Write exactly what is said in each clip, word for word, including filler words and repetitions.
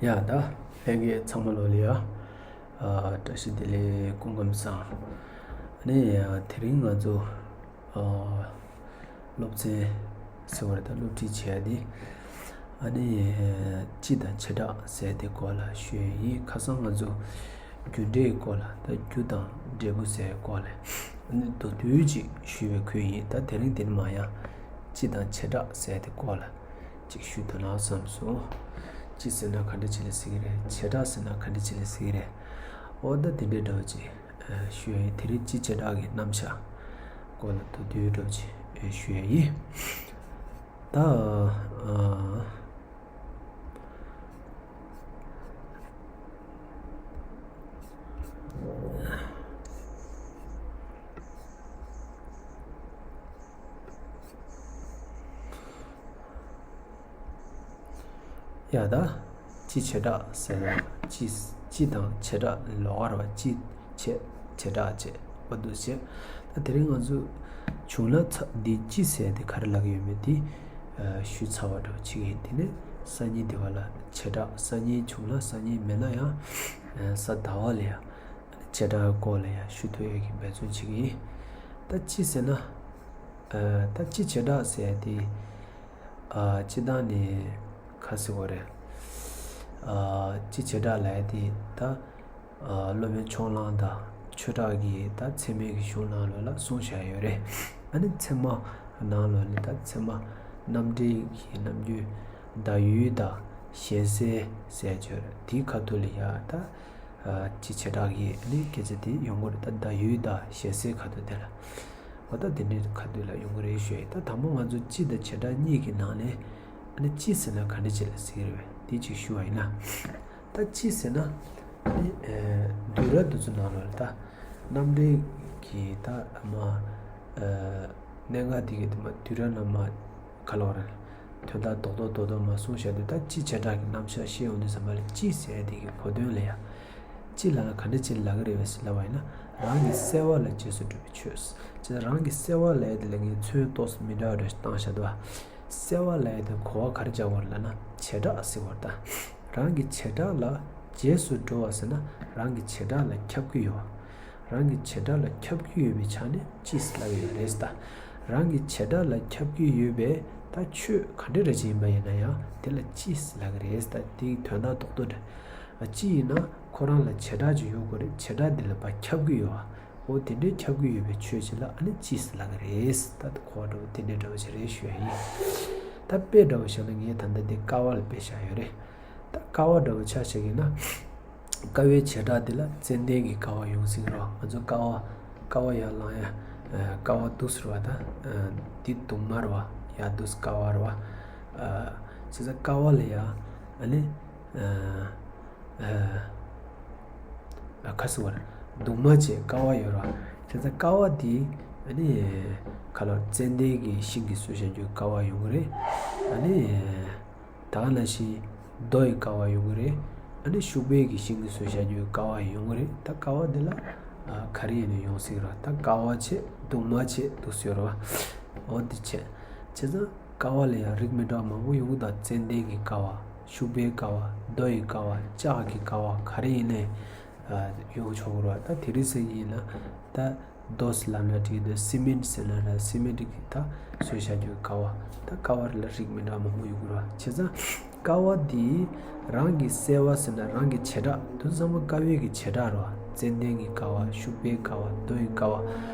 ཡ་ད་ལྷན་རྒྱས་ཚང་མ་ལོ་ལེ་ཡ། ཨ་བཀྲ་ཤིས་བདེ་ལེགས། སྐུ་ཁམས་བཟང་། ཨ་ནི་དེ་རིང་ང་ཚོ་ཨ་སློབ་ཚན་ཟེར་བ་རེད། ད་སློབ་ཁྲིད་བྱས་ཏེ་ཨ་ནི་སྤྱི་དང་བྱེ་བྲག་ཟེར་དེ་སྐོར་ལ་ཞུ་ཡས་ཡིན། ཁ་སང་ང་ཚོ་རྒྱུ་འབྲས་སྐོར་ལ། ད་རྒྱུ་དང་འབྲས་བུ་ཟེར་སྐོར་ལ་ཨ་ནི་མདོར་བསྡུས་ཅིག་ཞུས་པའི་ཁུལ་ཡིན། ད་དེ་རིང་འདི་ནས་མར་ཡང་སྤྱི་དང་བྱེ་བྲག་ཟེར་དེ་སྐོར་ལ་ཅིག་ཞུ་དང་ན་བསམ་སོང་། སྤྱི་ཟེར་ན་ག་འདྲ་ཅིག་ལ་ཟེར་གྱི་རེད། བྱེ་བྲག་ཟེར་ན་ག་འདྲ་ཅིག་ལ་ཟེར་གྱི་རེད། འོ་ད་དེ་འདྲའི་འདྲ་བོ་ཅིག་ཞུ་ཡ་ཡིན། དེ་རིང་སྤྱི་བྱེ་བྲག་གི་རྣམ་གཞག་སྐོར་ལ་མདོར་བསྡུས་འདྲ་བོ་ཅིག་ཞུ་ཡ་ཡིན། ད་ཨ། ཡ་ད། སྤྱི་བྱེ་བྲག་ཟེར་ན་སྤྱི། སྤྱི་དང་བྱེ་བྲག་ལོགས་ཀ་རེད་པ། སྤྱི་བྱེ་བྱེ་བྲག་བྱེད་པ་འདུག་བྱེད། ད་དེ་རིང་ང་ཚོ་བྱུང་ན་ཚ་འདི་སྤྱི་ཟེར་དེ་ག་རེ་ལབ་ཀྱི་ཡོད་མེད་དེ་ཨ་ཞུས་ཚར་བ་འདྲ་བོ་བྱེད་ཀྱི་ཡིན། དེ་ནས་སང་ཉིན་དེ་བ་ལ་བྱེ་བྲག་སང་ཉིན་བྱུང་ན་སང་ཉིན་མེད་ན་ཡང་ཨ་གཟའ་ཟླ་བ་ལ་ཡང་བྱེ་བྲག་སྐོར་ལ་ཡང་ཞུ་ཐུབ་ཡས་ཀྱི་འབད་བརྩོན་བྱེད་ཀྱི་ཡིན། ད་སྤྱི་ཟེར་ན། ཨ་ད་སྤྱི་བྱེ་བྲག་ཟེར་དེ་ཨ་སྤྱི་བཏང་ནས་ག་ཟེར་དགོས་རེད། ཨ་སྤྱི་བྱེ་བྲག་ལབ་ཡ་དེ་ད་ཨ་སློབ་དཔོན་ཕྱོགས་གླང་དང་ཆོས་གྲགས་ཀྱིས་ད་ཚད་མའི་གི་གཞུང་ནང་ལོགས་ལ་གསུངས་བཞག་ཡོད་རེད། ཨ་ནི་ཚད་མ་ནང་ལོགས་ནས་ད་ཚད་མ་རྣམ་འགྲེལ་གྱི་རྣམ་འགྱུར་བརྡ་ཡུལ་དང་གཞན་སེལ་ཟེར་ཡ་ཅིག་ཡོད་རེད། དེའི་ཁ་ཐུག་ལ་ཡ་ད། ཨ་སྤྱི་བྱེ་བྲག་གི་ཨ་ནི་སྐད་ཆ་དེ་ཡོང་གི་རེད། ད་བརྡ་ཡུལ་དང་གཞན་སེལ་ཁ་ཐུག་དེ་ལ། འོ་ད་དེ་འདྲའི་ཁ་ཐུག་ལ་ཡོང་གི་རེད་ཞུ་ཡ་ཡིན། ད་དང་པོ་ང་ཚོ་སྤྱི་དང་བྱེ་བྲག་གཉིས་ཀྱི་ནང་ནས་ཨ་ནི་སྤྱི་ཟེར་ན་ག་འདྲ་ཅིག་ལ་ཟེར་གྱི་རེད་པས། དེ་ཅིག་ཞུ་བ་ཡིན་ན། ད་སྤྱི་ཟེར་ན་ཨ་ནི་ཨ་བསྡུས་གྲྭ་འདི་ཚོ་ནང་ལོགས་ལ་ད་རྣམ་འགྲེལ་གྱི་ད་མ་ཨ་གནད་འགག་དེ་གི་དེ་མ་བསྡུས་གྲྭ་ནང་མ། ག་ལོག་རེད། དོན་དག་རྡོག་རྡོག་རྡོག་རྡོག་མ་གསུངས་བཞག་དུས། ད་སྤྱི་བྱེ་བྲག་གི་རྣམ་གཞག་བཤད་ཡོང་དུས་ཙམ་པ་ལ་སྤྱི་ཟེར་དེ་གི་གོ་དོན་ལ་ཡ། སྤྱི་ལབ་ན་ག་འདྲ་ཅིག་ལབ་ཀྱི་རེད་པས་ཟེར་ལབ་པ་ཡིན་ན། རང་གི་གསལ་བ་ལ་རྗེས་སུ་སྒྲུབ་པའི་ཆོས། ཅེས་རང་གི་གསལ་བ་ལབ་ཡ་དེ་ལ་ངས་མཚོན་ཏོག་ཙམ་མི་འདྲ་བ་འདྲ་ཞིག་བཏང་བཞག་འདུག་པ། གསལ་བ་ལབ་ཡ་དེ་གོ་བ་ག་རེ་རྒྱག་དགོས་རེད་ལབ་ན་བྱེ་བྲག་ཟེར་དགོས་རེད་ད། རང་གི་བྱེ་བྲག་ལ་རྗེས་སུ་འགྲོ་བ་ཟེར་ན་རང་གི་བྱེ་བྲག་ལ་ཁྱབ་ཀྱི་ཡོད་པ། རང་གི་བྱེ་བྲག་ལ་ཁྱབ་ཀྱི་ཡོད་པའི་ཆ་ནས་སྤྱི་ལབ་ཡོད་རེད་ད། རང་གི་བྱེ་བྲག་ལ་ཁྱབ་ཀྱི་ཡོད་པའི་ད་ཆོས་ག་འདྲ་རེ་ཅིག་ཡིན་པ་ཡིན་ན་ཡང་དེ་ལ་སྤྱི་ལབ་ཀྱི་རེད་ད། དེའི་དོན་དག་རྡོག་རྡོག་འདྲ། སྤྱི་ཡིན་ན་ཁོ་རང་ལ་བྱེ་བྲག་ཅིག་ཡོད་དགོས་རེད། བྱེ་བྲག་འདི་ལ་ཕར་ཁྱབ་ཀྱི་ཡོད་པ། འོ་དེ་འདྲའི་ཁྱབ་ཀྱི་ཡོད་པའི་ཆོས་ཅིག་ལ་ཨ་ནི་སྤྱི་ལབ་ཀྱི་རེད་ད། གོ་བ་འདྲ་བོ་དེ་འདྲའི་འདྲ་བོ་ཞིག་རེད་ཞུ་ཡ་ཡིན། ད་དཔེ་འདྲ་བོ་བཞག་ན་ངས་ད་ལྟ་འདི་ཀ་བ་ལ་དཔེ་བཞག་ཡོད་རེད། ད་ཀ་བ་འདྲ་བོ་ཆ་བཞག་ཡིན་ན། ཀ་བའི་བྱེ་བྲག་དེ་ལ་ཙན་དན་གྱི་ཀ་བ་ཡོང་སྲིད་རོ། ང་ཚོ་ཀ་བ་ཀ་བ་ཡར་ལངས་ཡ། ཀ་བ་འདུག་ཟེར་བ་ད། འདི་གདུང་མ་རེད་བ། ཡར་འདུག་ཀ་བ་རེད་བ། བྱས་ཙང་ཀ་བ་ལ་ཡ་ཨ་ནི་ཨ་ཁ་སི་བར་གདུང་མ་བྱས་ཀ་བ་ཡོད་རེད་བ། བྱས་ཙང་ཀ་བ་དེ་ཨ་ནི་ཁ་ལོ་ཙན་དན་གྱི་ཤིང་གི་བཟོས་བཞག་རྒྱུ་ཀ་བ་ཡོང་གི་རེད། ཨ་ནི། ད་ག་ནང་བཞིན་རྡོ་ཡི་ཀ་བ་ཡོང་གི་རེད། ཨ་ནི་ཤུག་པའི་གི་ཤིང་གི་བཟོས་བཞག་རྒྱུ་ཀ་བ་ཡོང་གི་རེད། ད་ཀ་བ་འདི་ལ་ཨ་ག་རེ་ཡིན་ན་ཡོང་སྲིད་ར། ད་ཀ་བ་བྱས་གདུང་མ་བྱས་འདུག་ཟེར་ར། འོ་འདི་བྱས། བྱས་ཙང་ཀ་བ་ལ་ཡང་རིགས་མི་འདྲ་བ་མང་པོ་ཡོང་གི་འདུག་ཙན་དན་གྱི་ཀ་བ། ཤུག་པའི་ཀ་བ། རྡོ་ཡི་ཀ་བ། ལྕགས་ཀྱི་ཀ་བ། ག་རེ་ཡིན་ནའི་ཡོང་ཆོག་གི་རེད་བ། ད་དེ་རིང་སང་ཉིན་ཡིན་ན་ད་རྡོ་ཟེར་ལབ་ན་འགྲིག་གི་འདུག་སི་མེན་ཊི་ཟེར་ན་ར་སི་མེན་ཊི་གི་ད་བཟོས་བཞག་རྒྱུ་ཀ་བ། ད་ཀ་བ་ལ་རིགས་མི་འདྲ་མང་པོ་ཡོང་གི་རེད་བ། བྱས་ཙང་ཀ་བ་འདི་རང་གི་གསལ་བ་ཟེར་ན་རང་གི་བྱེ་བྲག་དེ་ཚང་མ་ཀ་བའི་གི་བྱེ་བྲག་རེད་བ། ཙན་དན་གྱི་ཀ་བ། ཤུག་པའི་ཀ་བ། རྡོ་ཡི་ཀ་བ།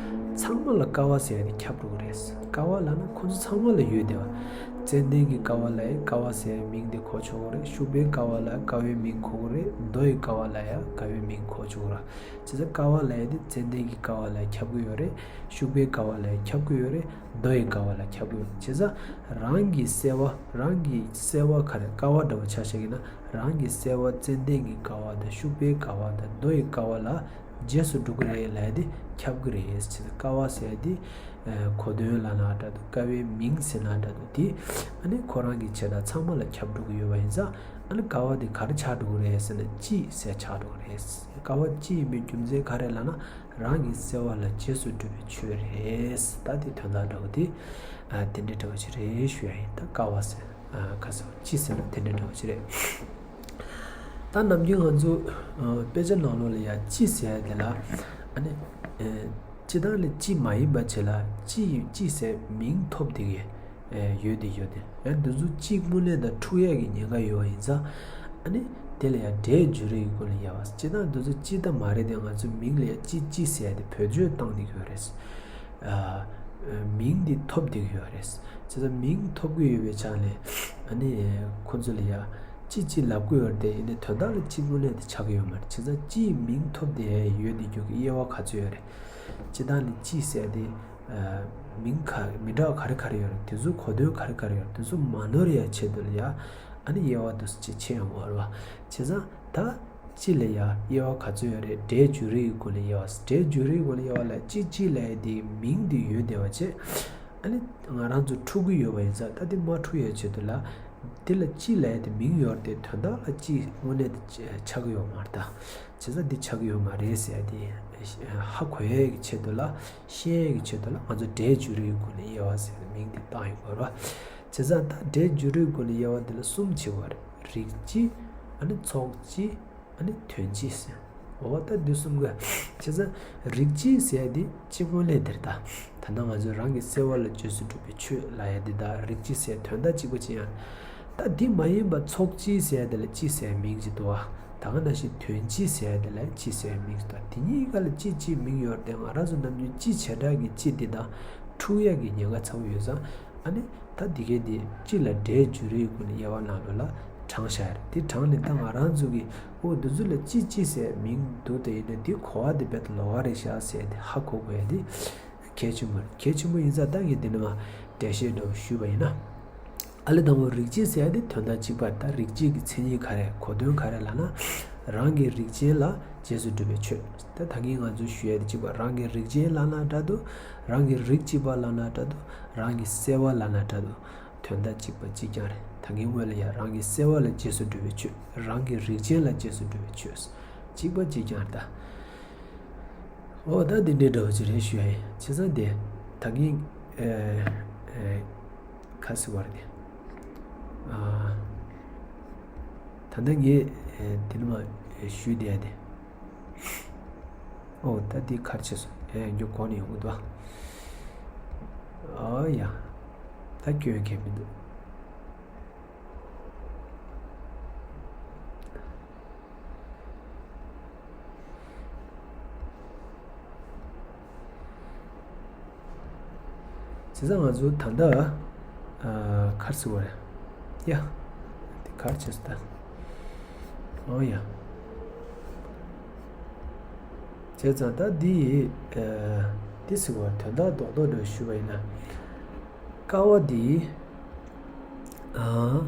ཚང་མ་ལ་ཀ་བ་ཟེར་ཡ་དེ་ཁྱབ་འགྲོ་གི་རེད། ཀ་བ་ལབ་ན་ཁོ་ཚོ་ཚང་མ་ལ་ཡོད་དེ་བ། ཙན་དན་གྱི་ཀ་བ་ལ་ཡང་ཀ་བ་ཟེར་ཡའི་མིང་དེ་གོ་ཆོག་གི་རེད། ཤུག་པའི་ཀ་བ་ལ་ཀ་བའི་མིང་གོ་གི་རེད། རྡོ་ཡི་ཀ་བ་ལ་ཡང་ཀ་བའི་མིང་གོ་ཆོག་གི་རེད། བྱས་ཙང་ཀ་བ་ལབ་ཡ་དེ་ཙན་དན་གྱི་ཀ་བ་ལ་ཁྱབ་ཀྱི་ཡོད་རེད། ཤུག་པའི་ཀ་བ་ལ་ཁྱབ་ཀྱི་ཡོད་རེད། རྡོ་ཡི་ཀ་བ་ལ་ཁྱབ་ཀྱི་ཡོད་རེད། བྱས་ཙང་རང་གི་གསལ་བ། རང་གི་གསལ་བ་ག་རེ། ཀ་བ་འདྲ་བོ་ཆ་བཞག་ཡིན་ན་རང་གི་གསལ་བ་ཙན་དན་གྱི་ཀ་བ་དང་ཤུག་པའི་ཀ་བ་དང་རྡོ་ཡི་ཀ་བ་ལ་རྗེས་སུ་འགྲོ་གི་རེད་ལབ་ཡ་དེ་ཁྱབ་ཀྱི་རེད། བྱས་ཙང་ཀ་བ་ཟེར་ཡ་དེ་གོ་དོན་ལབ་ན་འདྲ་འདུག་ཀ་བའི་མིང་ཟེར་ན་འདྲ་འདུག་དེ་ཨ་ནི་ཁོ་རང་གི་བྱེ་བྲག་ཚང་མ་ལ་ཁྱབ་འགྲོ་གི་ཡོད་པ་ཡིན་ཙང་། ཨ་ནི་ཀ་བ་དེ་ག་རེ་ཆགས་འགྲོ་གི་རེད་ཟེར་ན་སྤྱི་ཟེར་ཆགས་འགྲོ་གི་རེད། ཀ་བ་སྤྱི་ཡིན་པའི་རྒྱུ་མཚན་ག་རེ་ལབ་ན་རང་གི་གསལ་བ་ལ་རྗེས་སུ་སྒྲུབ་པའི་ཆོས་རེད། ད་དེ་དོན་དག་འདྲ་བོ་དེ་ཨ་དེ་འདྲའི་འདྲ་བོ་ཞིག་རེད་ཞུ་ཡ་ཡིན། ད་ཀ་བ་ཟེར་ཨ་ཁ་སང་སྤྱི་ཟེར་ན་དེ་འདྲའི་འདྲ་བོ་ཞིག་རེད། ད་ནམ་རྒྱུན་ང་ཚོ་ཨ་དཔེ་ཆ་ནང་ལོགས་ལ་ཡ་སྤྱི་ཟེར་ཡ་དེ་ལ་ཨ་ནི་ཨ་སྤྱི་བཏང་ལ་སྤྱི་མ་ཡིན་པ་བྱས་ལ་སྤྱི་ཡི་སྤྱི་ཟེར་མིང་ཐོབ་བསྡད་ཀྱི་ཨ་ཡོད་དེ་ཡོད་དེ། ཡང་འདི་ཚོ་སྤྱི་དངོས་གནས་དང་འཁྲུག་ཡ་གི་ཉེན་ཁ་ཡོད་པ་ཡིན་ཙང་ཨ་ནི་དེ་ལ་ཡ་སྒྲའི་འཇུག་རིགས་ཀྱི་སྒོ་ལ་ཡ་བ། སྤྱི་བཏང་འདི་ཚོ་སྤྱི་ད་མ་རེད་དེ། ང་ཚོ་མིང་ལ་ཡ་སྤྱི་སྤྱི་ཟེར་ཡ་དེ་བེད་སྤྱོད་བཏང་བསྡད་ཀྱི་ཡོད་རེད། ཨ་མིང་འདི་ཐོབ་བསྡད་ཀྱི་ཡོད་རེད། བྱས་ཙང་མིང་ཐོབ་ཀྱི་ཡོད་པའི་ཆ་ནས་ཨ་ནི་ཁོ་ཚོ་ལ་ཡ་ཅི་ཅི་ལབ་ཀྱི་ཡོད་རེད་དེ། ཡིན་ནའི་དོན་དག་ལ་ཅི་དངོས་གནས་དེ་ཆགས་ཀྱི་ཡོད་མ་རེད། བྱས་ཙང་ཅིའི་མིང་ཐོབ་བསྡད་ཡོད་དེ་རྒྱུ་གི་དབྱེ་བ་ག་ཚོད་ཡོད་རེད། སྤྱི་བཏང་ལ་ཅི་ཟེར་དེ་ཨ་མིང་ག་མི་འདྲ་བ་ག་རེ་ག་རེ་ཡོད་རེད། དེ་ཚོའི་གོ་དོན་ག་རེ་ག་རེ་ཡོད་རེད། དེ་ཚོ་མ་ནོར་ཡ་ཆེད་དུ་ལ་ཡ་ཨ་ནི་དབྱེ་བ་དེ་ཚོ་ཅིག་ཕྱེ་ཡོང་བ་རེད་བ། བྱས་ཙང་ད། སྤྱི་ལ་ཡ་དབྱེ་བ་ག་ཚོད་ཡོད་རེད། སྒྲའི་འཇུག་རིགས་ཀྱི་སྒོ་ནས་དབྱེ་བ། སྒྲའི་འཇུག་རིགས་ཀྱི་སྒོ་ནས་དབྱེ་བ་ལ་སྤྱི་སྤྱི་ལབ་ཡ་དེ་མིང་དེ་ཡོད་བསྡད་པ་བྱས། ཨ་ནི་ང་རང་ཚོ་འཁྲུག་གི་ཡོད་པ་ཡིན་ཙང་ད་དེ་མ་འཁྲུག་ཡ་ཆེད་དུ་ལ་དེ་ལ་སྤྱི་ལབ་ཡ་དེ་མིང་ཡོད་རེད་དེ། དོན་དག་ལ་སྤྱི་དངོས་གནས་དེ་ཆགས་ཀྱི་ཡོད་མ་རེད་ད། བྱས་ཙང་འདི་ཆགས་ཀྱི་ཡོད་མ་རེད་ཟེར་ཡ་དེ་ཧ་གོ་ཡ་གི་ཆེད་དུ་ལ། ཤེས་ཡ་གི་ཆེད་དུ་ལ་ང་ཚོ་སྒྲའི་འཇུག་རིགས་ཀྱི་སྒོ་ནས་དབྱེ་བ་ཟེར་ནས་མིང་དེ་བཏགས་ཡོད་པ་རེད་བ། བྱས་ཙང་ད་སྒྲའི་འཇུག་རིགས་ཀྱི་སྒོ་ནས་དབྱེ་བ་འདི་ལ་གསུམ་ཕྱེ་བ་རེད། རིགས་སྤྱི། ཨ་ནི་ཚོགས་སྤྱི། ཨ་ནི་དོན་སྤྱི་ཟེར། འོ་ད་འདི་གསུམ་ག་བྱས་ཙང་རིགས་སྤྱི་ཟེར་ཡ་དེ་སྤྱི་དངོས་གནས་དེ་རེད་ད། ད་ལྟ་ང་ཚོས་རང་གི་སེལ་བ་ལ་རྗེས་སུ་སྒྲུབ་པའི་ཆོས་ལབ་ཡ་དེ་དང་རིགས་སྤྱི་ཟེར་དོན་དག་གཅིག་པ་ཅིག་ཡང་། ད་འདི་མ་ཡིན་པ་ཚོགས་སྤྱི་ཟེར་ཡ་དེ་ལ་སྤྱི་ཟེར་མིང་ཅིག་འདུག་བ། ད་ག་ནང་བཞིན་དོན་སྤྱི་ཟེར་ཡ་དེ་ལ་སྤྱི་ཟེར་མིང་ཅིག་འདུག་དེ་གཉིས་ཀ་ལ་སྤྱི་སྤྱི་མིང་ཡོད་རེད་དེ། ང་རང་ཚོ་ནམ་རྒྱུན་སྤྱི་བྱེ་བྲག་གི་སྤྱི་འདི་དང་འཁྲུག་ཡ་གི་ཉེན་ཁ་ཚ་པོ་ཡོད་ཙང་། ཨ་ནི་ད་འདི་གའི་འདི་སྤྱི་ལ་སྒྲའི་འཇུག་རིགས་ཀྱི་སྒོ་ནས་དབྱེ་བ་ནང་ལོགས་ལ་དྲངས་བཞག་རེད། དེ་དྲངས་ནས་ད་ང་རང་ཚོ་གིས་འོ་འདི་ཚོ་ལ་སྤྱི་སྤྱི་ཟེར་མིང་འདུག་དེ་ཡིན་ན་འདི་གོ་བ་འདི་རྦད་དེ་ལོགས་ཀ་རེད་ཤག་ཟེར་དེ་ཧ་གོ་དགོས་ཡ་དེ་གལ་ཆེན་པོ་རེད། གལ་ཆེན་པོ་ཡིན་ཙང་ད་ངས་འདི་ནས་མར་འགྲེལ་བཤད་འདྲ་བོ་ཞུས་པ་ཡིན་ན། ཨ་ལས་དང་པོ་རིགས་སྤྱི་ཟེར་ཡ་དེ་དོན་དག་གཅིག་པ་རེད། ད་རིགས་སྤྱི་གི་མཚན་ཉིད་ག་རེ་གོ་དོན་ག་རེ་ལབ་ན། རང་གི་རིགས་ཅན་ལ་རྗེས་སུ་སྒྲུབ་པའི་ཆོས། ད་ད་གིན་ང་ཚོས་ཞུ་ཡ་དེ་གཅིག་པ་རང་གི་རིགས་ཅན་ལབ་ན་འདྲ་འདུག་རང་གི་རིགས་གཅིག་པ་ལབ་ན་འདྲ་འདུག་རང་གི་སེལ་བ་ལབ་ན་འདྲ་འདུག་དོན་དག་གཅིག་པ་གཅིག་རྐྱང་རེད། ད་གིན་སྔོན་ལ་ཡ་རང་གི་སེལ་བ་ལ་རྗེས་སུ་སྒྲུབ་པའི་ཆོས། རང་གི་རིགས་ཅན་ལ་རྗེས་སུ་སྒྲུབ་པའི་ཆོས། གཅིག་པ་གཅིག་རྐྱང་རེད་ད། འོ་ད་འདི་འདྲའི་འདྲ་བོ་ཅིག་རེད་ཞུ་ཡ་ཡིན། བྱས་ཙང་དེ་ད་གིན་ཨེ་ཨེ་ཁ་སི་བར་དེ་ཨ་ད་ལྟ་ངས་ཨེ་དེ་ནི་མ་ཨེ་ཞུས་བསྡད་དེ། འོ་ད་འདི་གར་ཆེ་སོང་། ཨེ་མགྱོགས་གོ་ནས་ཡོང་གི་འདུག་ཨ་ཡ། ད་སྐྱོན་གལ་མི་འདུག་བྱས་ཙང་ང་ཚོ་ད་ལྟ་ཨ་གར་སི་བར་ཡ། དེ་གར་ཆེ་སོང་ད། འོ་ཡ། བྱས་ཙང་ད་འདི་ཨ་འདི་སི་བར་དོན་དག་རྡོག་རྡོག་འདྲ་ཞུ་བ་ཡིན་ན། ཀ་བ་འདི་ཨ།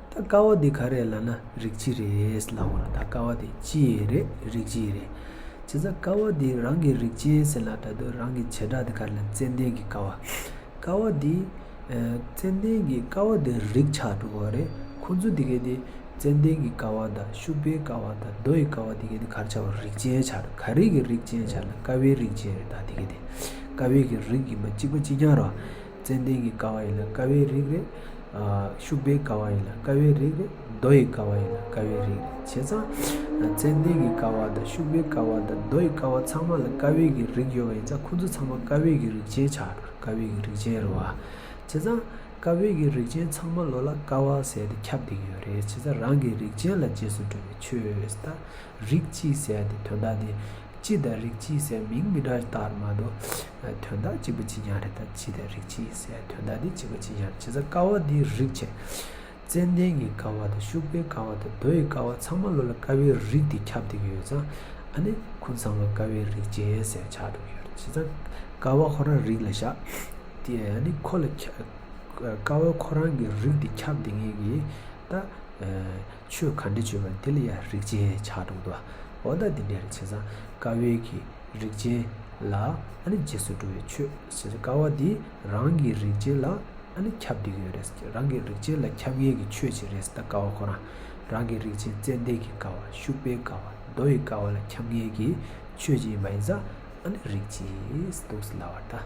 ད་ཀ་བ་འདི་ག་རེ་ལབ་ན་རིགས་སྤྱི་རེད་ལབ་པ་རེད། ད་ཀ་བ་འདི་སྤྱི་ཡི་རེད། རིགས་སྤྱི་ཡི་རེད། བྱས་ཙང་ཀ་བ་འདི་རང་གི་རིགས་ཅན་ཟེར་ལབ་འདྲ་འདུག་རང་གི་བྱེ་བྲག་འདི་ག་རེ་ལབ། ཙན་དན་གྱི་ཀ་བ། ཀ་བ་འདི་ཨ་ཙན་དན་གྱི་ཀ་བ་འདི་རིགས་ཆགས་འགྲོ་གི་རེད། ཁོ་ཚོ་འདི་གའི་འདི་ཙན་དན་གྱི་ཀ་བ་དང་ཤུག་པའི་ཀ་བ་དང་རྡོ་ཡི་ཀ་བ་འདི་གའི་འདི་ག་རེ་ཆགས་པ། རིགས་ཅན་ཆགས་འགྲོ། ག་རེ་གི་རིགས་ཅན་ཆགས་ལབ། ཀ་བའི་རིགས་ཅན་རེད། ད་འདི་གའི་འདི་ཀ་བའི་གི་རིགས་ཡིན་པ་གཅིག་པ་གཅིག་རྐྱང་རེད། ཙན་དན་གྱི་ཀ་བ་ཡིན་ན་ཀ་བའི་རིགས་རེད། ཨ་ཤུག་པའི་ཀ་བ་ཡིན་ན་ཀ་བའི་རིགས་རེད། རྡོ་ཡི་ཀ་བ་ཡིན་ན་ཀ་བའི་རིགས་རེད། བྱས་ཙང་ཙན་དན་གྱི་ཀ་བ་དང་ཤུག་པའི་ཀ་བ་དང་རྡོ་ཡི་ཀ་བ་ཚང་མ་ལ་ཀ་བའི་གི་རིགས་ཡོད་པ་ཡིན་ཙང་ཁོ་ཚོ་ཚང་མ་ཀ་བའི་གི་རིགས་ཅན་ཆགས་འགྲོ། ཀ་བའི་གི་རིགས་ཅན་རེད་བ། བྱས་ཙང་ཀ་བའི་གི་རིགས་ཅན་ཚང་མ་ལོ་ལ་ཀ་བ་ཟེར་ཏེ་ཁྱབ་བསྡད་ཀྱི་ཡོད་རེད། བྱས་ཙང་རང་གི་རིགས་ཅན་ལ་རྗེས་སུ་འགྲོ་བའི་ཆོས་ད། རིགས་སྤྱི་ཟེར་ཡ་དེ་དོན་དག་དེ། སྤྱི་དང་རིགས་སྤྱི་ཟེར་མིང་མི་འདྲ་བཏགས་མ་གཏོགས། དོན་དག་གཅིག་པ་གཅིག་རྐྱང་རེད། ད་སྤྱི་དང་རིགས་སྤྱི་ཟེར་དོན་དག་དེ་གཅིག་པ་གཅིག་རྐྱང་རེད། བྱས་ཙང་ཀ་བ་དེའི་རིགས་བྱས། ཙན་དན་གྱི་ཀ་བ་དང་ཤུག་པའི་ཀ་བ་དང་རྡོ་ཡི་ཀ་བ་ཚང་མ་ལོ་ལ་ཀ་བའི་རིགས་དེ་ཁྱབ་བསྡད་ཀྱི་ཡོད་ཙང་། ཨ་ནི་ཁོང་ཚང་མ་ཀ་བའི་རིགས་ཅན་ཟེར་ཆགས་འགྲོ་གི་ཡོད་རེད། བྱས་ཙང་ཀ་བ་ཁོ་རང་རིགས་ལ་བཞག་དེ་ཨ་ནི་ཁོ་ལ་ཁྱབ། ཀ་བ་ཁོ་རང་གི་རིགས་དེ་ཁྱབ་བསྡད་མཁན་གྱི་ད། ཆོས་ག་འདྲ་བརྗོད་པ་དེ་ལ་ཡང་རིགས་ཅན་ཆགས་འགྲོ་འདུག་འོ་ད་འདི་འདྲ་རེད། བྱས་ཙང་ཀ་བའི་གི་རིགས་ཅན་ལ་ཨ་ནི་རྗེས་སུ་འགྲོ་བའི་ཆོས་ཟེར། ཀ་བ་འདི་རང་གི་རིགས་ཅན་ལ་ཨ་ནི་ཁྱབ་བསྡད་ཀྱི་ཡོད་རེད། རང་གི་རིགས་ཅན་ལ་ཁྱབ་མཁན་གྱི་ཆོས་ཅིག་རེད། ད་ཀ་བ་ཁོ་རང་རང་གི་རིགས་ཅན་ཙན་དན་གྱི་ཀ་བ་ཤུག་པའི་ཀ་བ་རྡོ་ཡི་ཀ་བ་ལ་ཁྱབ་མཁན་གྱི་ཆོས་ཅིག་ཡིན་པ་ཡིན་ཙང་ཨ་ནི་རིགས་སྤྱི་འདུག་ཟེར་ལབ་པ་རེད། ད་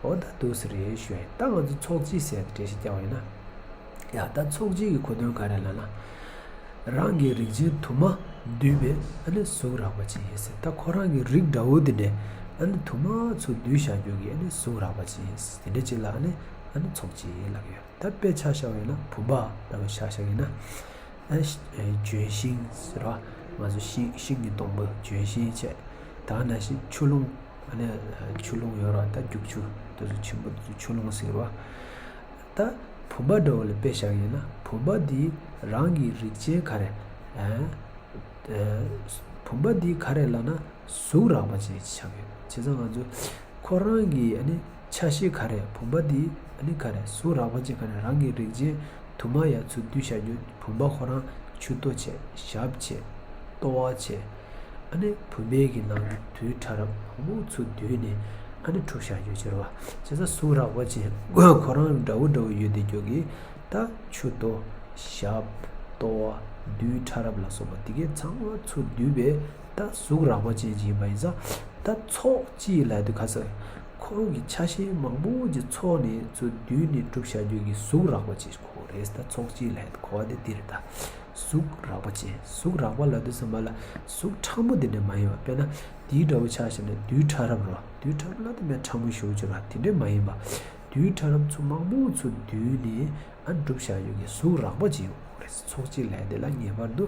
འོ་ད་འདུག་ཟེར་རེད་ཞུ་ཡ་ཡིན། ད་ང་ཚོ་ཚོགས་སྤྱི་ཟེར་ཏེ་འགྲེལ་བཤད་རྒྱག་པ་ཡིན་ན། ཡ་ད་ཚོགས་བྱེད་ཀྱི་གོ་དོན་ག་རེ་ལབ་ན། རང་གི་རིགས་ཅན་དུ་མ་འདུས་པའི་ཨ་ནི་གཟུགས་རགས་པ་ཅན་ཡིན་ཟེར། ད་ཁོ་རང་གི་རིགས་འདྲ་བོ་དེ་འདྲས་ཨ་ནི་དུ་མ་ཚུར་འདུས་བཞག་རྒྱུ་གི་ཨ་ནི་གཟུགས་རགས་པ་ཅན་ཡིན་ཟེར། དེ་འདྲས་ཅིག་ལ་ཨ་ནི་ཨ་ནི་ཚོགས་བྱེད་ལབ་ཀྱི་ཡོད། ད་དཔེ་ཆ་བཞག་པ་ཡིན་ན་བུམ་པ་ལྟ་བུ་ཆ་བཞག་ཡིན་ན། ཨ་ནི་ལྗོན་ཤིང་ཟེར་བ། ང་ཚོ་ཤིང་ཤིང་གི་སྡོང་པོ་ལྗོན་ཤིང་བྱས། ད་ནང་བཞིན་ཆུ་ཀླུང་། ཨ་ནི་ཆུ་ཀླུང་ཡོད་ར། ད་རྒྱུག་ཆུ་དེ་ཚོ་ཆེན་པོ་དེ་ཚོ་ཆུ་ཀླུང་ཟེར་བ། ད་བུམ་པ་འདྲ་བོ་ལ་དཔེ་བཞག་ཡིན་ན་བུམ་པ་འདི་རང་གི་རིགས་ཅན་ག་རེ། ཨ་ཨ་བུམ་པ་འདི་ག་རེ་ལབ་ན་གཟུགས་རགས་པ་ཅན་ཆགས་ཡོད། བྱས་ཙང་ང་ཚོ་ཁོ་རང་གི་ཨ་ནི་ཆ་ཤས་ག་རེ། བུམ་པ་འདི་ཨ་ནི་ག་རེ། གཟུགས་རགས་པ་ཅན་ག་རེ། རང་གི་རིགས་ཅན་དུ་མ་ཡ་ཚུར་འདུས་བཞག་རྒྱུ། བུམ་པ་ཁོ་རང་ཆུ་ཏོ་བྱས། ཞབས་བྱས། ལྟོ་བ་བྱས། ཨ་ནི་བུད་མེད་ཀྱི་ནང་གི་དུས་ཕྲ་རབ་མང་པོ་ཚུར་བསྡུས་ནས་ཨ་ནི་གྲུབ་བཞག་རྒྱུ་ཟེར་བ། བྱས་ཙང་གཟུགས་རགས་པ་ཅན་ཁོ་རང་འདྲ་བོ་འདྲ་བོ་ཡོད་དེ་རྒྱུ་གི། ད་ཆུ་ཏོ། ཞབས། ལྟོ་བ། དུས་ཕྲ་རབ་ལ་སོགས་པ་དེ་གའི་ཚང་མ་ཚུར་བསྡུས་པའི་ད་གཟུགས་རགས་པ་ཅན་ཅིག་ཡིན་པ་ཡིན་ཙང་། ད་ཚོགས་ཅིག་ལབ་དུས་ག་ས་ཁོང་གི་ཆ་ཤས་མང་པོ་ཅིག་ཚོགས་ནས་ཚུར་བསྡུས་ནས་གྲུབ་བཞག་རྒྱུ་གི་གཟུགས་རགས་པ་ཅན་གོ་རེད། ད་ཚོགས་ཅིག་ལབ་དུས་གོ་བ་དེ་འདི་རེད་ད། གཟུགས་རགས་པ་ཅན། གཟུགས་རགས་པ་ལབ་དུས་ཙམ་པ་ལ་གཟུགས་ཕྲ་མོ་དེ་འདྲ་མ་ཡིན་པ། དཔེར་ན་དེའི་འདྲ་བོ་ཆ་བཞག་ན་དུས་ཕྲ་རབ་རོ། དུས་ཕྲ་རབ་ལབ་དུས་མེད་ཕྲ་མོ་ཞེ་པོ་ཅིག་ར། དེ་འདྲ་མ་ཡིན་པ། དུས་ཕྲ་རབ་ཚུར་མང་པོ་ཚུར་བསྡུས་ནས་ཨ་གྲུབ་བཞག་ཡོད་ཀྱི་གཟུགས་རགས་པ་ཅན་ཡོད་རེད། ཚོགས་ཅིག་ལབ་དེ་ལ་ངེས་པར་དུ་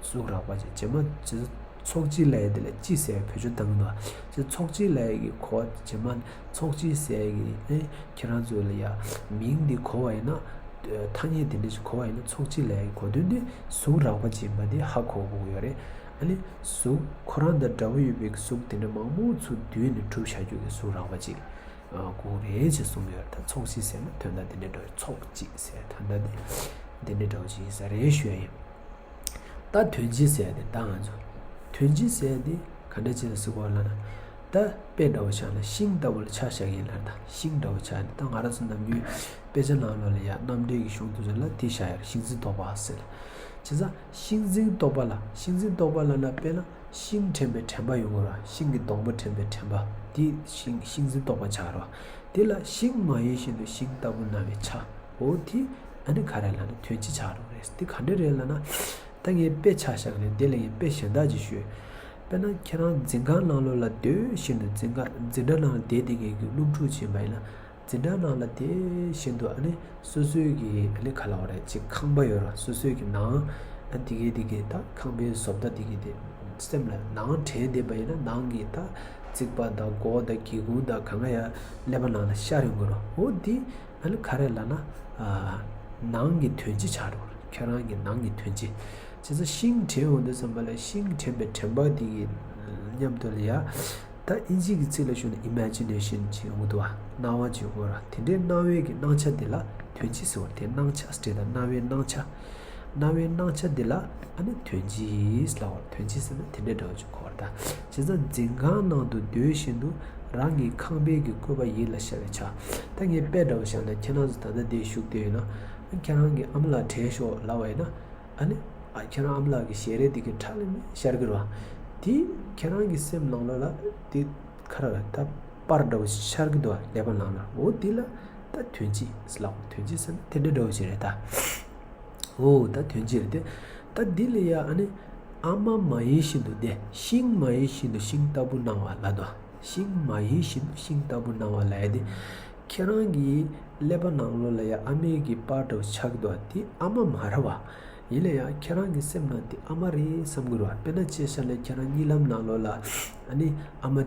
གཟུགས་རགས་པ་ཅན། རྗེས་མ་ཚོགས་ཅིག་ལབ་དེ་ལ་ཅིག་ཟེར་བེད་སྤྱོད་བཏང་གི་འདུག་བ། ཚོགས་ཅིག་ལབ་ཀྱི་གོ་བ་རྗེས་མ་ཚོགས་ཅིག་ཟེར་གྱི་ཨེ་ཁྱེད་རང་ཚོ་ལ་ཡ་མིང་འདི་གོ་བ་ཡིན་ན། ཐ་སྙད་འདི་འདྲ་ཞིག་གོ་བ་ཡིན་ན་ཚོགས་ཅིག་ལབ་ཀྱི་གོ་དོན་འདི་གཟུགས་རགས་པ་ཅན་པ་འདི་ཧ་གོ་དགོས་ཀྱི་ཡོད་རེད། ཨ་ནི་གཟུགས་ཁོ་རང་དང་འདྲ་བོ་ཡོད་པའི་གཟུགས་དེ་འདྲ་མང་པོ་ཚུར་བསྡུས་ནས་གྲུབ་བཞག་རྒྱུ་གི་གཟུགས་རགས་པ་ཅན་དགོས་རེད་ཅེས་གསུངས་ཡོད་རེད། ད་ཚོགས་ཅིག་ཟེར་ན་དོན་དག་འདི་འདྲ་འདྲ་བོ། ཚོགས་ཅིག་ཟེར་དོན་དག་འདི་འདི་འདྲ་འདྲ་བོ་ཅིག་ཡིན་ས་རེད་ཞུ་ཡ་ཡིན། ད་དོན་སྤྱི་ཟེར་ཡ་དེ་ད་ང་ཚོ་དོན་སྤྱི་ཟེར་ཡ་དེ་ག་འདྲ་ཅིག་ལ་ཟེར་དགོས་ལབ་ན། ད་དཔེ་འདྲ་བོ་ཆགས་ན་ཤིང་ལྟ་བུ་ལ་ཆ་བཞག་ཡིན་ལབ། ད་ཤིང་འདྲ་བོ་ཆགས་ནས་ད་ང་རང་ཚོ་ནམ་རྒྱུན་དཔེ་ཆ་ནང་ལོགས་ལ་ཡ་རྣམ་འགྲེལ་གྱི་གཞུང་དུ་ཟེར་ལ་དེ་བཞག་ཡ་རེད། ཤིང་འཛིན་རྟོག་པ་ཟེར། བྱས་ཙང་ཤིང་འཛིན་རྟོག་པ་ལ། ཤིང་འཛིན་རྟོག་པ་ལབ་ན་དཔེར་ན་ཤིང་དྲན་པའི་དྲན་པ་ཡོང་གི་རེད་བ། ཤིང་གི་སྡོང་པོ་དྲན་པའི་དྲན་པ་དེ་ཤིང་ཤིང་འཛིན་རྟོག་པ་ཆགས་རེད་བ། དེ་ལ་ཤིང་མ་ཡིན་བཞིན་དུ་ཤིང་ལྟ་བུ་སྣང་བའི་ཆ། འོ་དེ་ཨ་ནི་ག་རེ་ལབ་ན་དོན་སྤྱི་ཆགས་འགྲོ་གི་རེད། དེ་ག་འདྲ་རེད་ལབ་ན། ད་ངས་དཔེ་ཆ་བཞག་ནས་དེ་ལ་ངས་དཔེ་གཞན་དག་ཅིག་ཞུས། དཔེར་ན་ཁྱེད་རང་འཛིན་ཁང་ནང་ལོགས་ལ་སྡོད་བཞིན་དུ་འཛིན་ཁང་འཛིན་གྲྭ་ནང་ལ་བསྡད་བསྡད་མཁན་གྱི་སློབ་ཕྲུག་ཅིག་ཡིན་པ་ཡིན་ན། འཛིན་གྲྭ་ནང་ལ་བསྡད་བཞིན་དུ་ཨ་ནི་སོ་སོའི་གི་ཨ་ནི་ག་ལབ་དགོས་རེད། ཅིག་ཁང་པ་ཡོད་ར། སོ་སོའི་གི་ནང་ཨ་དེ་གའི་དེ་གའི་ད་ཁང་པའི་བཟོ་ལྟ་དེ་གའི་དེ་སེམས་ལ་ནང་དྲན་བསྡད་པ་ཡིན་ན་ནང་གི་ད་རྩིག་པ་དང་སྒོ་དང་སྒེའུ་ཁུང་དང་གང་ག་ཡ་ཀླད་པ་ནང་ལ་ཤར་ཡོང་གི་རེད། འོ་དེ་ཨ་ནི་ག་རེ་ལབ་ན། ཨ་ནང་གི་དོན་སྤྱི་ཆགས་འགྲོ་གི་རེད། ཁྱོད་རང་གི་ནང་གི་དོན་སྤྱི། བྱས་ཙང་ཤིང་དྲན་ཡོང་དུས་ཙམ་པ་ལ་ཤིང་དྲན་པའི་དྲན་པ་དེ་གི་མཉམ་དུ་ལ་ཡ། ད་ཨིན་ཇི་གི་ཚིག་ལ་ཞུགས་ན་ཨི་མེ་ཇི་ནེ་ཤན་ཅིག་ཡོང་གི་འདུག་བ། སྣང་བ་ཅིག་ཡོང་གི་རེད་བ། དེ་འདྲའི་སྣང་བའི་གི་སྣང་ཆ་དེ་ལ་དོན་སྤྱི་ཟེར་བ་རེད། དེ་སྣང་ཆ་ཟེར་དང་སྣང་བའི་སྣང་ཆ། སྣང་བའི་སྣང་ཆ་དེ་ལ་ཨ་ནི་དོན་སྤྱི་ལབ་པ་རེད། དོན་སྤྱི་ཟེར་ན་དེ་འདྲའི་འདྲ་བོ་ཅིག་གོ་བ་རེད་ད། བྱས་ཙང་འཛིན་ཁང་ནང་དུ་སྡོད་བཞིན་དུ་རང་གི་ཁང་པའི་གི་བཀོད་པ་ཡིད་ལ་ཤར་བའི་ཆ། ད་ངས་དཔེ་འདྲ་བོ་བཞག་ན་ཁྱེད་རང་ཚོ་ད་ལྟ་འདིར་བཞུགས་བསྡད་ཡོད་ན་ཁྱེད་རང་གི་ཨ་མ་ལགས་དྲན་ཤོག་ལབ་པ་ཡིན་ན། ཨ་ནི། ཨ་ཁྱེད་རང་ཨ་མ་ལགས་ཀྱི་ཞལ་རས་དེ་གའི་ཁྲ་ལམ་མེ་ཤར་གི་རེད་བ། དེ་ཁྱེད་རང་གི་སེམས་ནང་ལོགས་ལ་དེ་ཁ་ར་ད་པར་འདྲ་བོ་ཞིག་ཤར་གི་འདུག་བ། ཀླད་པ་ནང་ལ། འོ་དེ་ལ་ད་དོན་སྤྱི་ཟེར་ལབ། དོན་སྤྱི་ཟེར་ན་དེ་འདྲ་འདྲ་བོ་ཞིག་རེད་ད། འོ་ད་དོན་སྤྱི་རེད་དེ། ད་འདི་ལ་ཡ་ཨ་ནི་ཨ་མ་མ་ཡིན་བཞིན་དུ་དེ་ཤིང་མ་ཡིན་བཞིན་དུ་ཤིང་ལྟ་བུ་སྣང་བ་ལབ་འདུག་བ། ཤིང་མ་ཡིན་བཞིན་དུ་ཤིང་ལྟ་བུ་སྣང་བ་ལབ་ཡ་དེ། ཁྱེད་རང་གི་ཀླད་པ་ནང་ལོགས་ལ་ཡ་ཨ་མའི་གི་པར་འདྲ་བོ་ཆགས་ཀྱི་འདུག་བ། དེ་ཨ་མ་མ་རེད་བ། ཡིན་ན་ཡང་ཁྱེད་རང་གི་སེམས་ནང་དེ་ཨ་མ་རེད་བསམ་གྱི་རེད་བ། དཔེར་ན་ཆ་བཞག་ན་ཁྱེད་རང་གཉིད་ལམ་ནང་ལོགས་ལ་ཨ་ནི་ཨ་མ་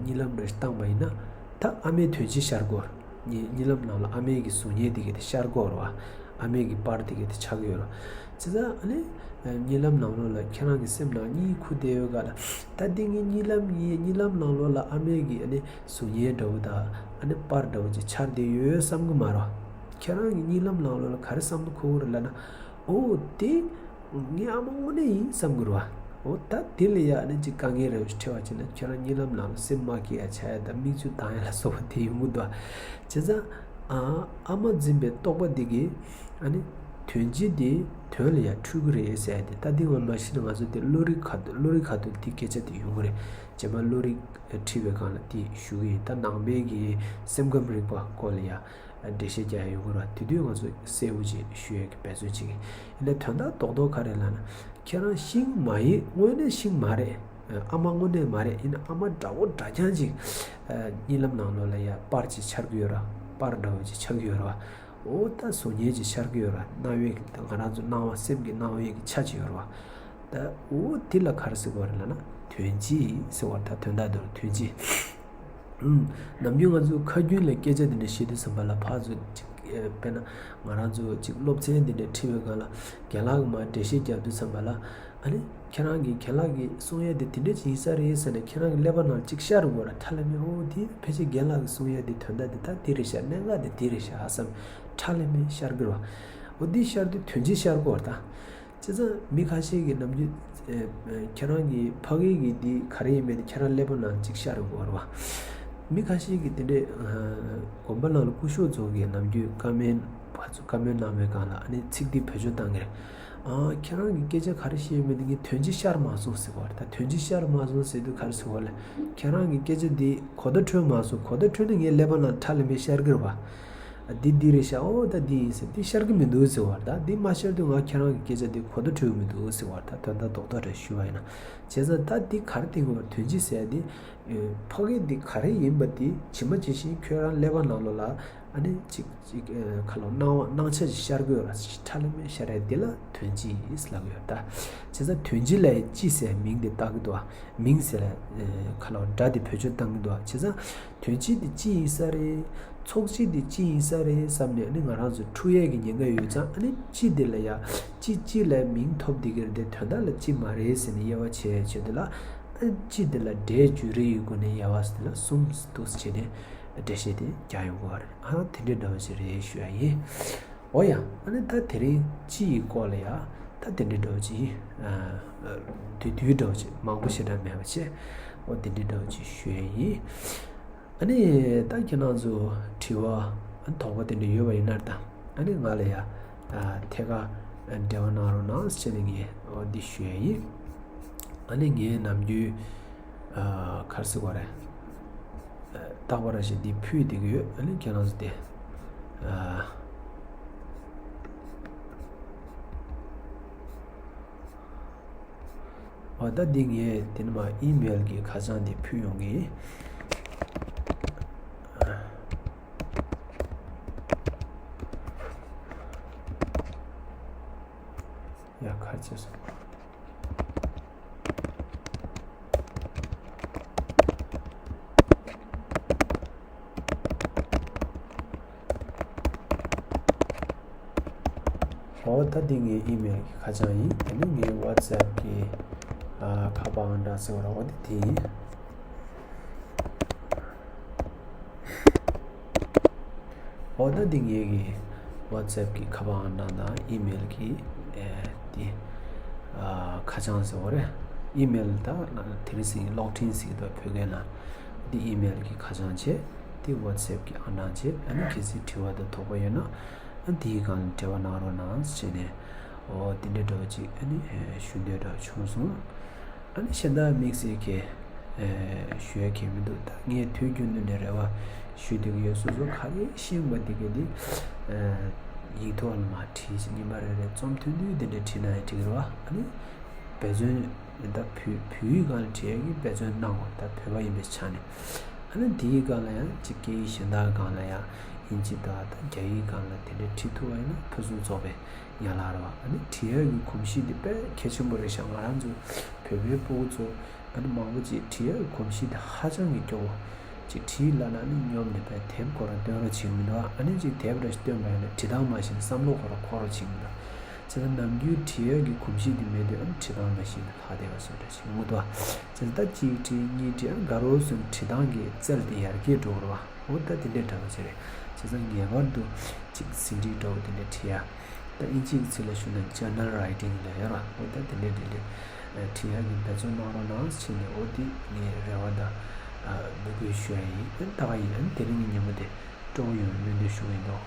གཉིད་ལམ་རེ་བཏང་པ་ཡིན་ན། ད་ཨ་མའི་དོན་སྤྱི་ཤར་གྱི་ཡོད་རེད། གཉིད་གཉིད་ལམ་ནང་ལ་ཨ་མའི་གི་གཟུགས་བརྙན་དེ་ག་དེ་ཤར་གྱི་ཡོད་རེད་བ། ཨ་མའི་གི་པར་དེ་ག་དེ་ཆགས་ཀྱི་ཡོད་རེད་བ། བྱས་ཙང་ཨ་ནི་གཉིད་ལམ་ནང་ལོགས་ལ་ཁྱེད་རང་གི་སེམས་ནང་གཉིད་ཁུག་བསྡད་ཡོད་ག་ལ། ད་འདི་ངའི་གཉིད་ལམ་ཡིན། གཉིད་ལམ་ནང་ལོགས་ལ་ཨ་མའི་གི་ཨ་ནི་གཟུགས་བརྙན་འདྲ་བོ་དང་ཨ་ནི་པར་འདྲ་བོ་ཅིག་འཆར་བསྡད་ཡོད་བསམ་གྱི་མ་རེད་བ། ཁྱེད་རང་གི་གཉིད་ལམ་ནང་ལོགས་ལ་ག་རེ་བསམ་བློ་འཁོར་གྱི་རེད་ལབ་ན། ཨོ་དེ་ངའི་ཨ་མ་དངོས་གནས་ཡིན་བསམ་གྱི་རེད་བ། ཨོ་ད་དེ་ལ་ཡ་ཨ་ནི་ཅིག་དཀའ་ངལ་རེ་འཕྲད་པ་བྱས་ན་ཁྱེད་རང་གཉིད་ལམ་ནང་ལ་སེམས་མ་སྐྱིད་ཡ་ཆགས་ཡ་དང་མིག་ཆུ་ལྡང་ཡ་ལ་སོགས་པ་དེ་ཡོང་གི་འདུག་བ། བྱས་ཙང་ཨ་ཨ་མ་འཛིན་པའི་རྟོག་པ་འདི་གིས་ཨ་ནི་དོན་སྤྱི་དེ་དོན་ལ་ཡ་འཁྲུལ་གྱི་རེད་ཟེར་ཡ་དེ། ད་འདི་ངོ་མ་གཞི་ནས་ང་ཚོ་དེ་བློ་རིག་ཁ་ཐུག་བློ་རིག་ཁ་ཐུག་དེ་སྐད་ཆ་དེ་ཡོང་གི་རེད། རྗེས་མ་བློ་རིག་ཁྲིད་པའི་སྒང་ལ་དེ་ཞུ་གི་ཡིན། ད་ནང་པའི་གི་སེམས་ཁམས་རིག་པ་སྐོར་ལ་ཡ། འགྲེལ་བཤད་རྒྱག་ཡ་ཡོང་གི་རེད་བ། དེ་དུས་ང་ཚོ་གསལ་པོ་ཅིག་ཞུ་ཡས་ཀྱི་འབད་བརྩོན་བྱེད་ཀྱི་ཡིན། ད་དོན་དག་རྡོག་རྡོག་ག་རེ་ལབ་ན། ཁྱེད་རང་ཤིང་མ་ཡིན། དངོས་གནས་ཤིང་མ་རེད། ཨ་མ་དངོས་གནས་མ་རེད། ཡིན་ན་ཨ་མ་འདྲ་བོ་འདྲ་རྐྱང་ཅིག་གཉིད་ལམ་ནང་ལོགས་ལ་ཡ་པར་ཅིག་འཆར་གྱི་ཡོད་རེད་བ། པར་འདྲ་བོ་ཅིག་འཆར་གྱི་ཡོད་རེད་བ། འོ་ད་གཟུགས་བརྙན་ཅིག་འཆར་གྱི་ཡོད་རེད་བ། སྣང་བའི་ང་རང་ཚོ་སྣང་བ་སེམས་ཀྱི་སྣང་བའི་གི་ཆ་ཅིག་ཡོད་རེད་བ། ད་འོ་དེ་ལ་ག་རེ་ཟེར་དགོས་རེད་ལབ་ན་དོན་སྤྱི་ཟེར་བ་རེད། ད་དོན་དག་འདི་རུ་དོན་སྤྱི། ཨུམ། ནམ་རྒྱུན་ང་ཚོ་ཁ་རྒྱུན་ལ་སྐད་ཆ་འདི་འདྲ་བཤད་དུས་ཙམ་པ་ལ་ཕར་ཚུར་ཅིག་ཨེ། དཔེར་ན་ང་རང་ཚོ་ཅིག་སློབ་ཚན་འདི་འདྲ་ཁྲིད་པའི་སྒང་ལ་རྒན་ལགས་ཀྱིས་མར་འགྲེལ་བཤད་རྒྱབ་དུས་ཙམ་པ་ལ། ཨ་ནི་ཁྱེད་རང་གིས་རྒན་ལགས་ཀྱིས་གསུང་ཡས་འདི་དེ་འདྲ་ཅིག་ཡིན་ས་རེད་ཟེར་ནས་ཁྱེད་རང་གི་ཀླད་པ་ནང་ཅིག་ཤར་འགྲོ་ར། ཁྲ་ལམ་མེ་འོ་དེ་ཕལ་ཆེར་རྒན་ལགས་ཀྱིས་གསུང་ཡས་འདི་དོན་དག་འདི་ད་འདི་རེད་ཤག་གནད་འགག་འདི་འདི་རེད་ཤག་བསམ་ཁྲ་ལམ་མེ་ཤར་གི་ར། འོ་འདི་ཤར་དུས་དོན་སྤྱི་ཤར་གོ་ར་ད། བྱས་ཙང་མི་ཁ་ཤས་ཀྱིས་ནམ་རྒྱུན་ཨེ། ཨེ། ཁྱེད་རང་གི་ཕ་གི་གི་འདི་ག་རེ་ཡིན་མིན་དེ་ཁྱེད་རང་ཀླད་པ་ནང་ཅིག་ཤར་ཡོང་གི་ཡོད་རེད་བ། མི་ཁ་ཤས་ཀྱིས་དེ་འདྲའི་ཨ། དགོན་པ་ནང་ལ་སྐུ་ཞབས་ཚོ་གིས་ནམ་རྒྱུན་བཀའ་མོལ་ཕར་ཚུར་བཀའ་མོལ་གནང་བའི་སྒང་ལ་ཨ་ནི་ཚིག་འདི་བེད་སྤྱོད་བཏང་གི་རེད། ཨ། ཁྱེད་རང་གི་སྐད་ཆ་ག་རེ་བཤད་ཡོད་མེད་དེ་ངས་དོན་སྤྱི་ཤར་མ་སོང་ཟེར་གི་ཡོད་རེད། ད་དོན་སྤྱི་ཤར་མ་སོང་ཟེར་དུས་ག་རེ་ཟེར་གི་ཡོད་ལབ། ཁྱེད་རང་གི་སྐད་ཆ་འདི་གོ་བརྡ་འཕྲོད་མ་སོང་། གོ་བརྡ་འཕྲོད་ན་ངའི་ཀླད་པ་ནང་ཁྲ་ལམ་མེ་ཤར་གི་རེད་བ། འདི་འདི་རེད་ཤག་འོ་ད་འདི་ཡིན་ཟེར། འདི་ཤར་གི་མི་འདུག་ཟེར་བ། ད་འདི་མ་ཤར་དུས་ང་ཁྱེད་རང་གི་སྐད་ཆ་འདི་གོ་བརྡ་འཕྲོད་གི་མི་འདུག་ཟེར་བ། ད་དོན་དག་རྡོག་རྡོག་རེ་ཞུས་པ་ཡིན་ན། བྱས་ཙང་ད་འདི་ག་རེ་བསྟན་དགོས་པ། དོན་སྤྱི་ཟེར་ཡ་འདི། ཨེ། ཕ་གི་འདི་ག་རེ་ཡིན་པ་འདི་ཇི་མ་ཇི་བཞིན་ཁྱོད་རང་ཀླད་པ་ནང་ལོགས་ལ་ཨ་ནི་ཅིག་ཅིག་ཨེ། ཁ་ལོ་སྣང་བ་སྣང་ཆ་ཅིག་ཤར་གི་ཡོད་ར། ཁྲ་ལམ་མེ་ཤར་ཡ་འདི་ལ་དོན་སྤྱི་ལབ་གི་ཡོད་ད། བྱས་ཙང་དོན་སྤྱི་ལ་ཡ་སྤྱི་ཟེར་མིང་འདི་བཏགས་གི་འདུག་ཨ། མིང་ཟེར་ལ་ཨེ། ཁ་ལོ་སྒྲ་འདི་བེད་སྤྱོད་བཏང་གི་འདུག་ཨ། བྱས་ཙང་དོན་སྤྱི་འདི་སྤྱི་ཡིན་ས་རེད། ཚོགས་སྤྱི་འདི་སྤྱི་ཡིན་ས་རེད་བསམ་ནས་ཨ་ནི་ང་རང་ཚོ་འཁྲུག་ཡས་ཀྱི་ཉེན་ཁ་ཡོད་ཙང་། ཨ་ནི་སྤྱི་འདི་ལ་ཡ་སྤྱི་སྤྱི་ལ་མིང་ཐོབ་བསྡད་ཀྱི་རེད་དེ་དོན་དག་ལ་སྤྱི་མ་རེད་ཟེར་ནས་དབྱེ་བ་ཕྱེ་ཡས་ཆེད་དུ་ལ། ཨ། སྤྱི་འདི་ལ་སྒྲའི་བརྗོད་རིགས་ཀྱི་སྒོ་ནས་དབྱེ་བ་ཟེར་དུས་ལ་གསུམ་འདུག་ཟེར་བྱས་ནས་འགྲེལ་བཤད་དེ་རྒྱག་ཡོང་གི་ཡོད་རེད། ཨ། དེ་འདྲའི་འདྲ་བོ་ཅིག་རེད་ཞུ་ཡ་ཡིན། འོ་ཡ། ཨ་ནི་ད་དེ་རིང་སྤྱི་ཡི་སྐོར་ལ་ཡ་ད་དེ་འདྲའི་འདྲ་བོ་ཅིག་ཡིན། ཨ། དུས་དུས་འདྲ་བོ་ཅིག་མང་པོ་ཞེ་དྲག་མེད་པ་བྱས། འོ་དེ་འདྲའི་འདྲ་བོ་ཅིག་ཞུ་ཡ་ཡིན། ཨ་ནི་ད་ཁྱེད་རང་ཚོ་དྲི་བ་དོགས་པ་དེ་འདྲ་ཡོད་པ་ཡིན་ན་ད། ཨ་ནི་ང་ལ་ཡ་ཨ། ཐད་ཀར་འབྲེལ་བ་གནང་རོགས་གནང་ཟེར་ནས་ངས་འོ་འདི་ཞུ་ཡ་ཡིན། ཨ་ནི་ངས་ནམ་རྒྱུན་ཨ། ག་རེ་ཟེར་དགོས་རེད། ཨ། རྟག་པར་ཞིག་འདི་ཕུལ་བསྡད་ཀྱི་ཡོད། ཨ་ནི་ཁྱེད་རང་ཚོ་དེ་ཨ། འོ་ད་འདི་ངས་དེ་ནས་མར་ཨི་མེལ་གྱི་ཁ་བྱང་འདི་ཕུལ་ཡོང་གི་ཡིན། ཡ། ག་རེ་བྱས་སོང་། འོ་ད་འདི་ངའི་ཨི་མེལ་གྱི་ཁ་བྱང་ཡིན། དེ་ནས་ངའི་ཝ་ཊི་སི་ཨེབ་གི་ཨ། ཁ་པར་ཨང་གྲངས་ཟེར་བ་ར། འོ་དེ་དེ་ཡིན། འོ་ད་འདི་ངའི་གི་ཝ་ཊི་སི་ཨེབ་གི་ཁ་པར་ཨང་གྲངས་དང་ཨི་མེལ་གི་ཨེ། དེ་ཨ། ཁ་བྱང་ཟེར་བ་རེད། ཨི་མེལ་ད་དེ་རིང་སང་ལོག་འཕྲིན་ཟེར་གི་འདུག་བོད་སྐད་ནང་། འདི་ཨི་མེལ་གི་ཁ་བྱང་བྱས། འདི་ཝ་ཊི་སི་ཨེབ་གི་ཨང་གྲངས་བྱས། ཨ་ནི་གལ་སྲིད་དྲི་བ་དང་དོགས་པ་ཡོད་ན། ཨ། འདིའི་སྒང་ལ་འབྲེལ་བ་གནང་རོགས་གནང་ཟེར་ནས། འོ་དེ་འདྲའི་འདྲ་བོ་ཅིག་ཨ་ནི་ཞུ་འདོད་འདྲ་བོ་བྱུང་སོང་། ཨ་ནི་གཞན་དག་དམིགས་བསལ་གྱི་ཞུ་ཡ་གང་ཡང་མི་འདུག་ད་ངས་དུས་རྒྱུན་དུ་ནས་རེ་བ་ཞུ་བསྡད་ཀྱི་ཡོད། སོ་སོ་ག་རེ་ཤེས་པ་དེ་ག་དེ་ཡིག་ཐོག་ལ་མར་བྲིས་བྱས། ཉི་མ་རེ་རེ་རྩོམ་ཐུང་ཐུང་དེ་འདྲ་བྲིས་ན་ཡང་འགྲིག་གི་རེད་བ། ཨ་ནི་འབད་བརྩོན། ད་བོད་བོད་ཡིག་སྒང་ལ་བྲིས་ཡ་གི་འབད་བརྩོན་གནང་དགོས། ད་བོད་པ་ཡིན་པའི་ཆ་ནས། ཨ་ནི་དེའི་སྒང་ལ་ཡང་ཅིག་སྐད་ཡིག་གཞན་དག་སྒང་ལ་ཡང་དབྱིན་ཇི་དང་ད་རྒྱ་ཡིག་སྒང་ལ་དེ་འདྲ་བྲིས་ཐུབ་པ་ཡིན་ན་ཕུན་སུམ་ཚོགས་པའི་ཡན་ལག་རེད་བ། ཨ་ནི་བྲིས་ཡ་གི་གོམས་གཤིས་དེ་དཔེ་གལ་ཆེན་པོ་རེད་ཤག་ང་རང་ཚོ་བོད་པའི་ཕྲུ་གུ་ཚོ་ཨ་ནི་མང་པོ་ཅིག་བྲིས་ཡ་གི་གོམས་གཤིས་དེ་ཧ་ཅང་གི་སྐྱོ་བོ། ཅིག་བྲིས་ལབ་ན་ཨ་ནི་སྙོམས་ནས་དཔེ་དེབ་ཁོ་རང་སྟོན་རོགས་བྱེད་ཀྱི་མི་འདུག་ཨ་ནི་ཅིག་དེབ་རེ་སྟོན་པ་ཡིན་ན་བྲིས་སྟངས་མ་ཤེས་ན་བསམ་བློ་ཁོ་རང་འཁོར་རོགས་བྱེད་ཀྱི་མི་འདུག་བྱས་ཙང་ནམ་རྒྱུན་བྲིས་ཡ་གི་གོམས་གཤིས་དེ་མེད་དུས་ཨ་ནི་བྲིས་སྟངས་མ་ཤེས་ན་ལྷག་བསྡད་པ་བཟོ་འདྲ་ཞིག་མི་འདུག་བྱས་ཙང་ད་གཅིག་བྲིས་གཉིས་བྲིས་ཨ་ནི་དགའ་རོགས་སོང་བྲིས་སྟངས་ཀྱི་རྩལ་དེ་ཡར་རྒྱས་འགྲོ་གི་རེད་བ། འོ་ད་དེ་འདྲའི་འདྲ་བ་ཅིག་རེད། བྱས་ཙང་ངེས་པར་དུ་ཅིག་ཟིན་བྲིས་འདྲ་བོ་དེ་འདྲ་བྲིས་ཡ། ད་དབྱིན་ཇིའི་ཚིག་ལ་ཞུ་ན་ཇར་ནལ་རའི་ཊིང་ལབ་ཡོད་ར། འོ་ད་དེ་འདྲའི་དེ་འདྲའི་བྲིས་ཡ་གི་འབད་བརྩོན་གནང་རོགས་གནང་ཟེར་ནས། འོ་དེ་ངའི་རེ་བ་དང་འབོད་སྐུལ་ཞུ་ཡ་ཡིན། ད་ག་ཡིན། ཨ་ནི་དེ་རིང་གི་ཉིན་མོ་དེ་སྤྲོ་པོ་ཡོང་བའི་སྨོན་འདུན་ཞུ་གི་ཡིན་ནོ།